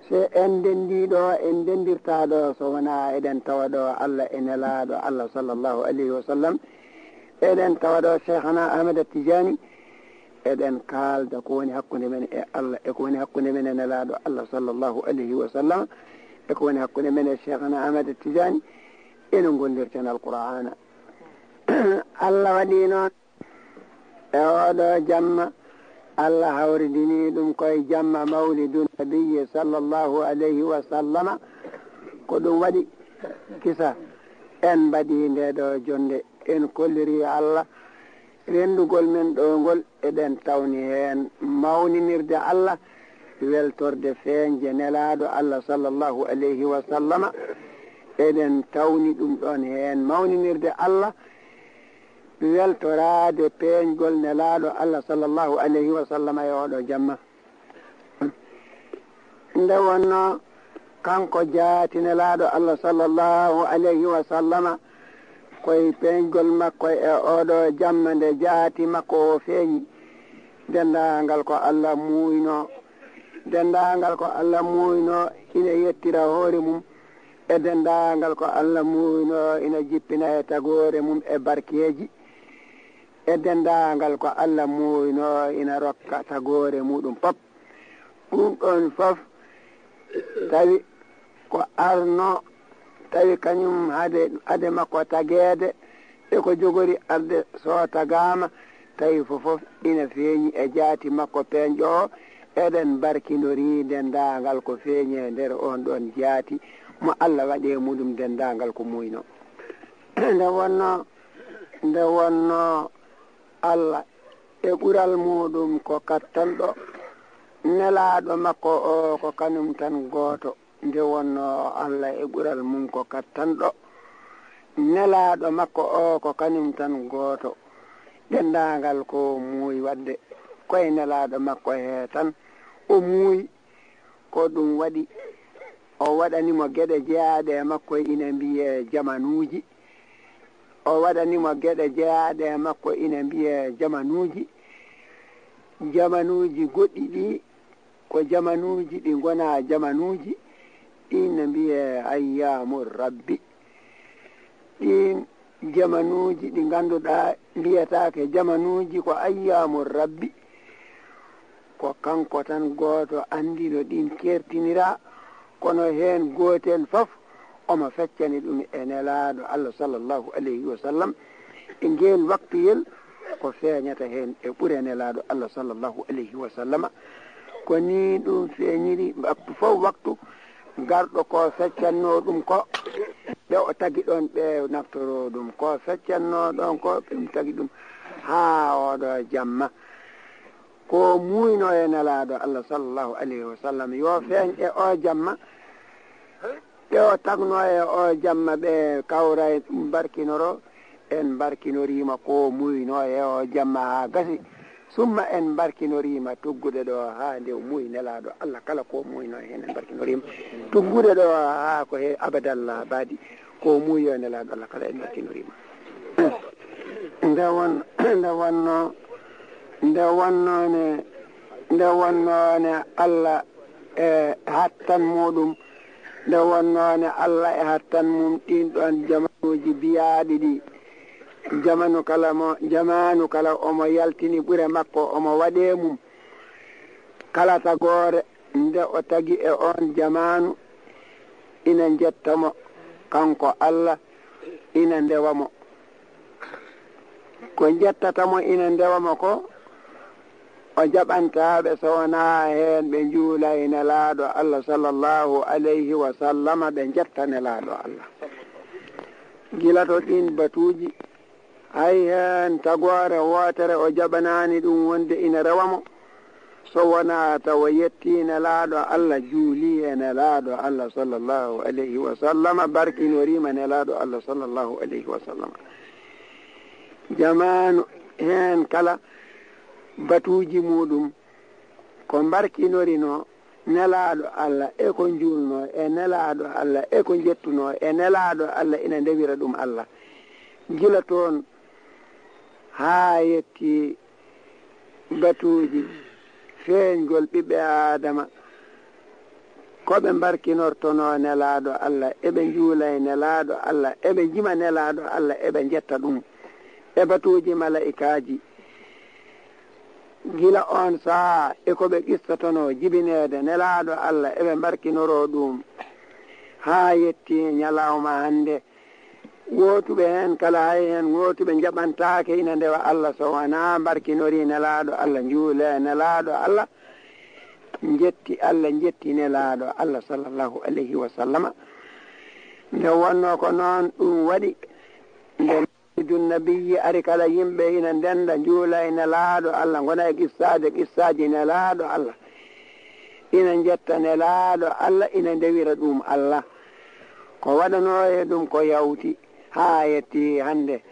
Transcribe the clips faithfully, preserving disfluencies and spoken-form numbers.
So en ndenndii ɗo, en ndenndirtaa ɗo, so wonaa eɗen tawa ɗo Allah e Nelaaɗo Allah sallallahu alayhi wa sallam. Eɗen tawa ɗo Cheikhana Ahmada Tijani. Eɗen kaalda ko woni hakkunde men e Allah, e ko woni hakkunde men e Nelaaɗo Allah sallallahu alayhi wa sallam, e ko woni hakkunde men e Cheikhana Ahmada Tijani. Eno ngollirten Alqur'aana. Allah waɗi noon. E oɗo jamma, Allah hawridini ɗum koye jamma Mawlidu Nabiyyi sallallahu alayhi wa sallama. Ko ɗum waɗi kisa en mbaɗi nde ɗo jonde. En kolliri Allah renndugol men ɗo ngol, eɗen tawni heen mawninirde Allah, weltorde feeñde Nelaaɗo Allah sallallahu alayhi wa sallama. Eɗen tawni ɗum ɗoon heen mawninirde Allah, weltoraade peeñgol Nelaaɗo Allah sallallahu alayhi wa sallam e oɗo jamma. Nde wonno kanko jaati Nelaaɗo Allah sallallahu alayhi wa sallama, koye peeñgol makko e oɗo jamma nde jaati makko o feeñi, denndaangal ko Allah muuyno, denndaangal ko Allah muuyno ina yettira hoore mum, e denndaangal ko Allah muuyno ina jippina e tagoore mum e barkeeji, e denndaangal ko Allah muuyno ina rokka tagoore muɗum pop. Ɗum ɗoon fof tawi ko arno, tawi kañum hade, hade makko tageede, e ko jogori arde so tagaama, tawi fofof ina feeñi e jaati makko peeñɗo o. Eɗen mbarkinori denndaangal ko feeñi e nder oon ɗoon jaati mo Allah waɗi e muɗum denndaangal ko muuyno. Nde wonno, nde wonno Allah e ɓural muɗum ko kattanɗo, Nelaaɗo makko o ko kanum tan gooto. Nde wonno Allah e ɓural mum ko kattanɗo, Nelaaɗo makko o ko kanum tan gooto. Denndaangal ko muuyi waɗde, koye Nelaaɗo makko he tan o muuyi. Ko ɗum waɗi o waɗani mo geɗe jeyaaɗe e makko ina mbiyee jamanuuji. O waɗani mo geɗe jeyaaɗe e makko ina mbiyee jamanuuji. Jamanuuji goɗɗi ɗi ko jamanuuji ɗi ngonaa jamanuuji, ɗiin ne mbiyee ayyaamu Rabbi. Ɗiin jamanuuji ɗi ngannduɗaa mbiyetaake jamanuuji ko ayyaamu Rabbi. Ko kanko tan gooto anndi no ɗiin keertiniraa, kono heen gootel fof omo feccani ɗum e Nelaaɗo Allah sallallahu alayhi wa sallam. E ngeel waktuyel ko feeñata heen e ɓure Nelaaɗo Allah sallallahu alayhi wa sallama. Ko nii ɗum feeñiri waktu fof waktu, garɗo ko feccannoo ɗum ko, ɓe o tagi ɗoon ɓe naftoroo ɗum, ko feccannoo ɗoon ko ɓe tagi ɗum haa oɗo jamma. Ko muuyno e Nelaaɗo Allah sallallahu alayhi wa sallam yo feeñ e o jamma. Ɓe o tagnoo e o jamma ɓe kawra e ɗum barkinoro, en mbarkinoriima ko muuyno e o jamma haa gasi. Summa en mbarkinoriima tuggude ɗo haa nde o muuyi Nelaaɗo Allah kala ko muuyno heen en mbarkinoriima. Tuggude ɗo haa ko he abadallah baadi ko muuyi o Nelaaɗo Allah kala en mbarkinoriima. Nde won, nde wonno, nde wonno ne, nde wonno ne Allah e hattan muɗum, nde wonno ne Allah e hattan mum ɗin ɗon jamanuuji biyaaɗi ɗi. Jamanu kala mo, jamaanu kala omo yaltini ɓure makko, omo waɗe mum. Kala tagoore nde o tagi e oon jamaanu, ina njetta mo, kanko Allah, ina ndewa mo. Ko njettata mo ina ndewa mo ko, o jaɓantaa ɓe so wonaa heen ɓe njuula e Nelaaɗo Allah sallallahu alayhi wa sallama, ɓe njetta Nelaaɗo Allah. Gila to ɗiin batuuji, hay heen tagoore wootere o jaɓanaani ɗum wonde ina rewa mo, so wonaa tawa yettii Nelaaɗo Allah, juulii e Nelaaɗo Allah sallallahu alayhi wa sallama, barkinoriima Nelaaɗo Allah sallallahu alayhi wa sallama. Jamaanu heen kala batuuji muɗum ko mbarkinorinoo Nelaaɗo Allah e ko njuulnoo e Nelaaɗo Allah e ko njettunoo e Nelaaɗo Allah ina ndewira ɗum Allah. Gila toon haa yetti batuuji feeñgol ɓiɓɓe Aadama, Ko ɓe mbarkinortonoo Nelaaɗo Allah, eɓe njuula e Nelaaɗo Allah, eɓe njima Nelaaɗo Allah, eɓe njetta ɗum e batuuji malaa'ikaaji. Gila oon sahaa e ko ɓe qistotonoo jibineede Nelaaɗo Allah, eɓe mbarkinoroo ɗum haa yettii ñalawma hannde. Wootuɓe heen kala, hay heen wootuɓe njaɓantaake ina ndewa Allah so wonaa mbarkinorii Nelaaɗo Allah, njuulee Nelaaɗo Allah, njetti Allah, njetti Nelaaɗo Allah sallallahu alayhi wa sallama. Nde wonnoo ko noon ɗum waɗi, nde Mawlidun Nabiyyi ari kala, yimɓe ina ndennda njuula e Nelaaɗo Allah, ngona e qissaade qissaaji Nelaaɗo Allah, ina njetta Nelaaɗo Allah, ina ndewira ɗum Allah. Ko waɗanoo e ɗum ko yawti haa yetti hannde,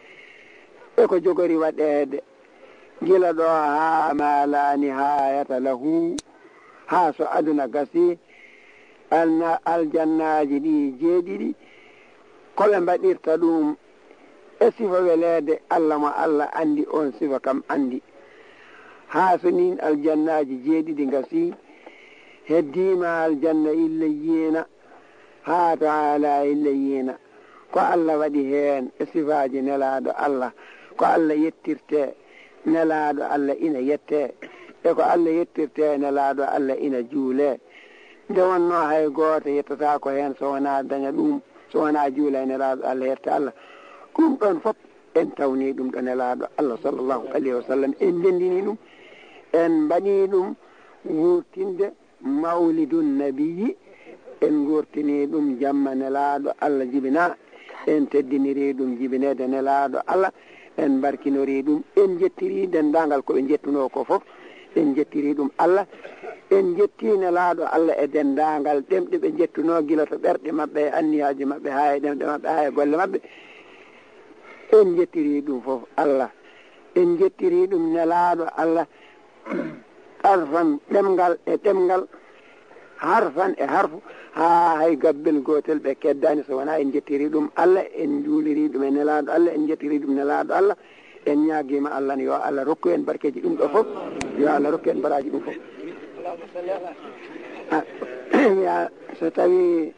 e ko jogori waɗeede gila ɗo haa ma laa nihaayata lahu, haa so aduna gasi, alna-, aljannaaji ɗi jeeɗiɗi, ko ɓe mbaɗirta ɗum e sifa weleede Allah mo Allah anndi, oon sifa kam anndi. Haa so ɗiin aljannaaji jeeɗiɗi ngasii, heddiima aljanna illa yiina, haa to haala illa yiina. Ko Allah waɗi heen e sifaaji Nelaaɗo Allah, ko Allah yettirtee, Nelaaɗo Allah ina yettee, e ko Allah yettirtee, Nelaaɗo Allah ina juulee. Nde wonnoo hay gooto yettataako heen so wonaa daña ɗum, so wonaa juula e Nelaaɗo Allah, yetta Allah. Ɗum ɗoon fof en tawnii ɗum ɗo Nelaaɗo Allah sallallahu alayhi wa sallam, en ndenndinii ɗum, en mbaɗii ɗum wuurtinde Mawlidun Nabiyyi, en nguurtinii ɗum jamma Nelaaɗo Allah jibinaa, en teddinirii ɗum jibineede Nelaaɗo Allah, en mbarkinorii ɗum, en njettirii denndaangal ko ɓe njettunoo ko fof, en njettirii ɗum Allah, en njettii Nelaaɗo Allah e denndaangal ɗemɗe ɓe njettunoo, gila to ɓerɗe maɓɓe e anniyaaji maɓɓe, haa e ɗemɗe maɓɓe, haa e golle maɓɓe. En njettirii ɗum fof Allah, en njettirii ɗum Nelaaɗo Allah, harfan ɗemngal e ɗemngal, harfan e harfu, haa hay gabbel gootel ɓe keddaani so wonaa en njettirii ɗum Allah, en njuulirii ɗum e Nelaaɗo Allah, en njettirii ɗum Nelaaɗo Allah, en ñaagiima Allah ne yo Allah rokku en barkeeji ɗum ɗo fof, yo Allah rokku en baraaji ɗum fof. Ah, ya, so tawii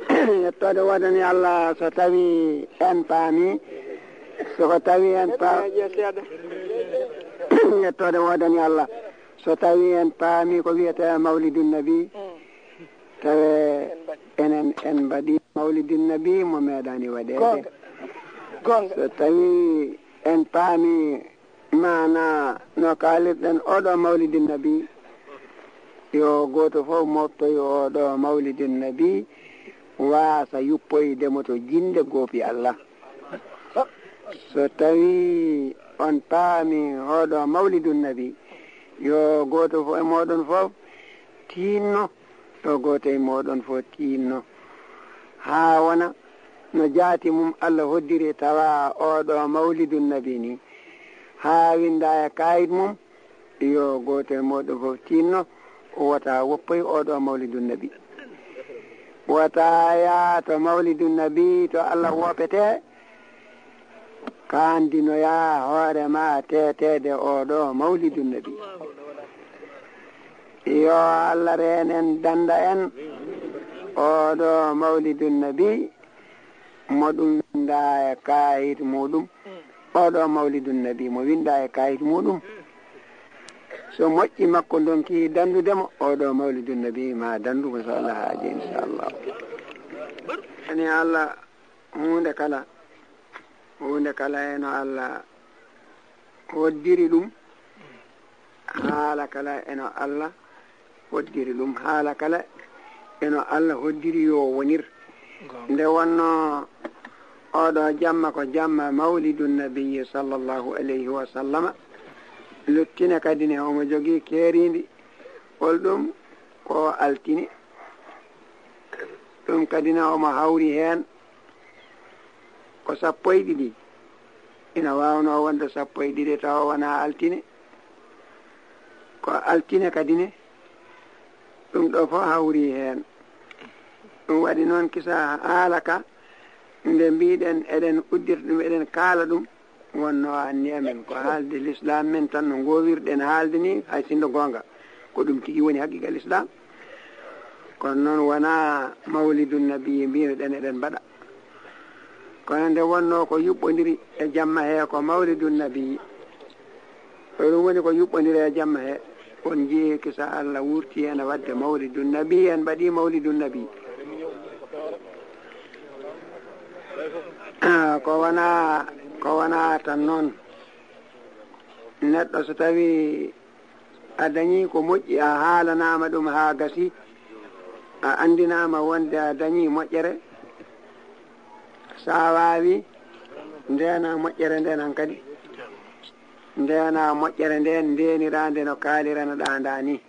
Yettoode woodani Allah so tawi en paami, so ko tawi en pa-, yettoode woodani Allah so tawi en paami ko wiyetee Mawlidun Nabi, tawe enen en mbaɗi Mawlidun Nabi mo meeɗaani waɗeede. Goonga. Goonga. So tawi en paami maana no kaalirɗen oɗo Mawlidun Nabi, yo gooto fof moftoy oɗo Mawlidun Nabi, waasa yuppoyde mo to jinnde goopi Allah. So tawi on paami oɗo Mawlidun Nabi, yo gooto fof e mooɗon fof tiinno, yo gooto e mooɗon fof tiinno, haa wona no jaati mum Allah hoddiri tawa oɗo Mawlidun Nabi ni, haa winnda e kaayit mum, yo gooto e mooɗon fof tiinno, wota woppoy oɗo Mawlidun Nabi. Wota yaa to Mawlidun Nabi to Allah woppetee, kaandinoyaa hoore ma teeteede oɗo Mawlidun Nabi. Yo Allah reen en, dannda en oɗo Mawlidun Nabi, mo ɗum winnda e kaayit muɗum. Oɗo Mawlidun Nabi mo winnda e kaayit muɗum, so moƴƴi makko ndonki danndude mo, oɗo Mawlidun Nabi ma danndu mo so Allah haaji, inchallah. Ani Allah, huunde kala, huunde kala eno Allah hoddiri ɗum, haala kala eno Allah hoddiri ɗum, haala kala eno Allah hoddiri yo wonir. Goonga. Nde wonnoo oɗo jamma ko jamma Mawlidun Nabiyyi sallallahu alayhi wa sallama, luttine kadi ne omo jogii keeriindi, hol ɗum ko altine. Ɗum kadi ne omo hawri heen ko sappo e ɗiɗi. Ina waawnoo wonde sappo e ɗiɗi tawa wonaa altine. Ko altine kadi ne, ɗum ɗo fof hawri heen. Ɗum waɗi noon kisa haala ka, nde mbiɗen eɗen uddirta ɗum, eɗen kaala ɗum, wonnoo anniya men ko haalde lislaam men tan no ngoowirɗen haalde ni, hay sinno goonga. Ko ɗum tigi woni haqiqa lislaam. Kono noon wonaa mawlidun nabii mbiimi ɗen eɗen mbaɗa. Kono nde wonnoo ko yuɓɓondiri e jamma hee ko mawlidun nabii. Ko ɗum woni ko yuɓɓondiri e jamma hee. On njiyii kisa Allah wurti heen waɗde mawlidun nabii, en mbaɗii mawlidun nabii. Ko wonaa, ko wonaa tan noon. Neɗɗo so tawii a dañii ko moƴƴi, a haalanaama ɗum haa gasi, a anndinaama wonde a dañii moƴƴere, so a waawii, ndeena moƴƴere nden hankadi. Ndeena moƴƴere nden, ndeenira nde no kaaliranoɗaa ndaa nii.